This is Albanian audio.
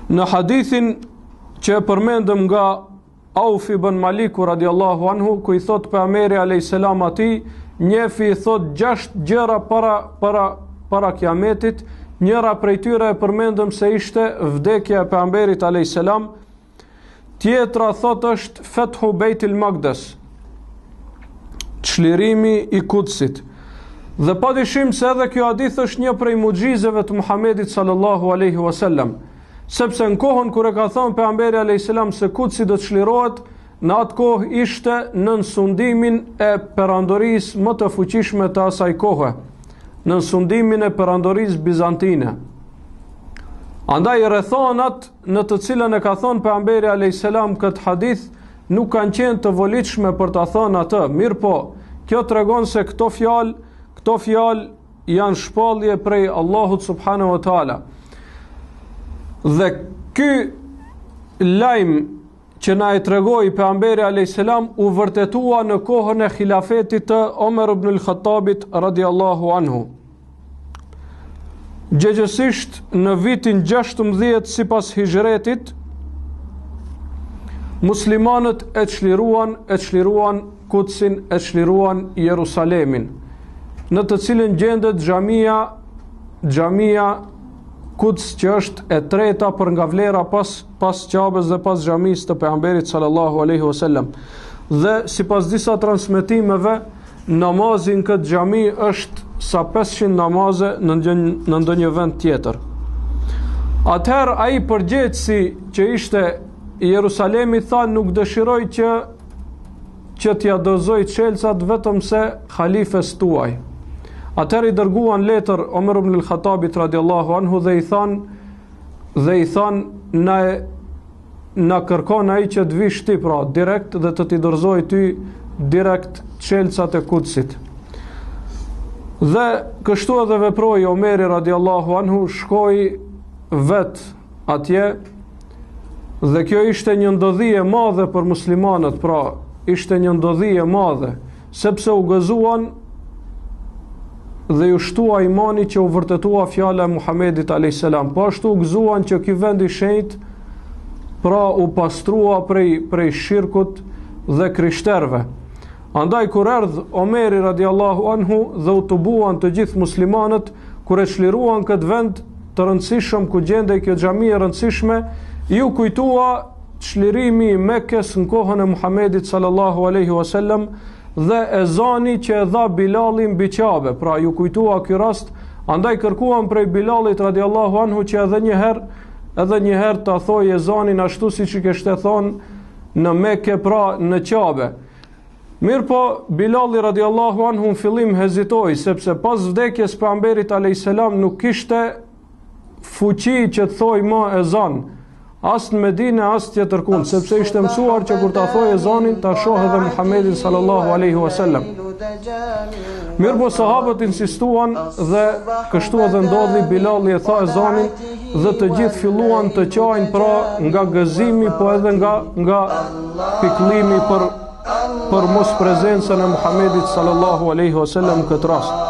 Në hadithin që e përmendëm nga Auf ibn Maliku radiallahu anhu, ku i thot pejgamberi a.s. atij, njefi i thot gjashtë gjëra para, para, para kiametit, njëra prej tyre e përmendëm se ishte vdekja e pejgamberit a.s. Tjetra thot është Fethu Bejtil Makdes, çlirimi i Kudsit. Dhe pa dyshim se edhe kjo hadith është një prej muxhizeve të Muhamedit sallallahu alaihi wasallam, sepse në kohën kur e ka thënë pejgamberi alaihi selam se Kudsi do të çlirohet, në atë kohë ishte nën sundimin e perandorisë më të fuqishme të asaj kohe, nën sundimin e perandorisë bizantine. Andaj rrethanat në të cilën e ka thënë pejgamberi alayhis salam këtë hadith nuk kanë qenë të volitshme për ta thënë atë. Mirëpo, kjo tregon se këto fjalë, këto fjalë janë shpallje prej Allahut subhanahu wa taala. Dhe ky lajm që na e tregoi pejgamberi alayhis salam u vërtetua në kohën e hilafetit të Omer ibn al-Khattabit radiallahu anhu. Gjegjësisht në vitin 16 sipas hixhretit, muslimanët e çliruan, e çliruan Kudsin, e çliruan Jerusalemin, në të cilin gjendet xhamia, xhamia Kuds që është e treta për nga vlera pas pas Qabes dhe pas xhamisë të pejgamberit sallallahu alaihi wasallam. Dhe sipas disa transmetimeve, Namazi në këtë xhami është sa 500 namaze në ndonjë, në ndonjë vend tjetër. Atëherë ai përgjegjësi që ishte i Jerusalemit tha nuk dëshiroj që që t'ia dorëzoj çelësat vetëm se halifes tuaj. Atëherë i dërguan letër Omer ibn al-Khattabit radiallahu anhu dhe i thanë dhe i thanë na e na kërkon ai që të vish ti pra direkt dhe të t'i dorëzojë ty direkt çelësat e Kudsit. Dhe kështu edhe veproi Omeri radiallahu anhu, shkoi vetë atje dhe kjo ishte një ndodhi e madhe për muslimanët, pra ishte një ndodhi e madhe, sepse u gëzuan dhe iu shtua imani që u vërtetua fjala e Muhamedit alayhis salam. Po ashtu u gëzuan që ky vend i shenjtë pra u pastrua prej prej shirkut dhe krishterëve. Andaj kur erdh Omeri radiallahu anhu dhe u tubuan të gjithë muslimanët, kur e çliruan këtë vend të rëndësishëm ku gjendej kjo xhami e rëndësishme, iu kujtua çlirimi i Mekës në kohën e Muhamedit sallallahu alaihi wasallam dhe ezani që e dha Bilali mbi Qabe, pra iu kujtua ky rast, andaj kërkuan prej Bilalit radiallahu anhu që edhe një herë, edhe një herë ta thojë ezanin ashtu siç i kishte thonë në Mekë, pra në Qabe. Mirëpo, Bilali radiallahu anhu në fillim hezitoi, sepse pas vdekjes pejgamberit alayhis salam nuk kishte fuqi që të thojë më ezan, as në Medine, as tjetërkund, sepse ishte mësuar që kur ta thojë ezanin, ta shohë edhe Muhammedin sallallahu alaihi wasallam. Mirëpo sahabët insistuan dhe kështu edhe ndodhi Bilali e tha ezanin dhe të gjithë filluan të qajnë pra nga gëzimi po edhe nga nga pikëllimi për për mosprezencën e Muhammedit sallallahu alaihi wasallam këtë rast.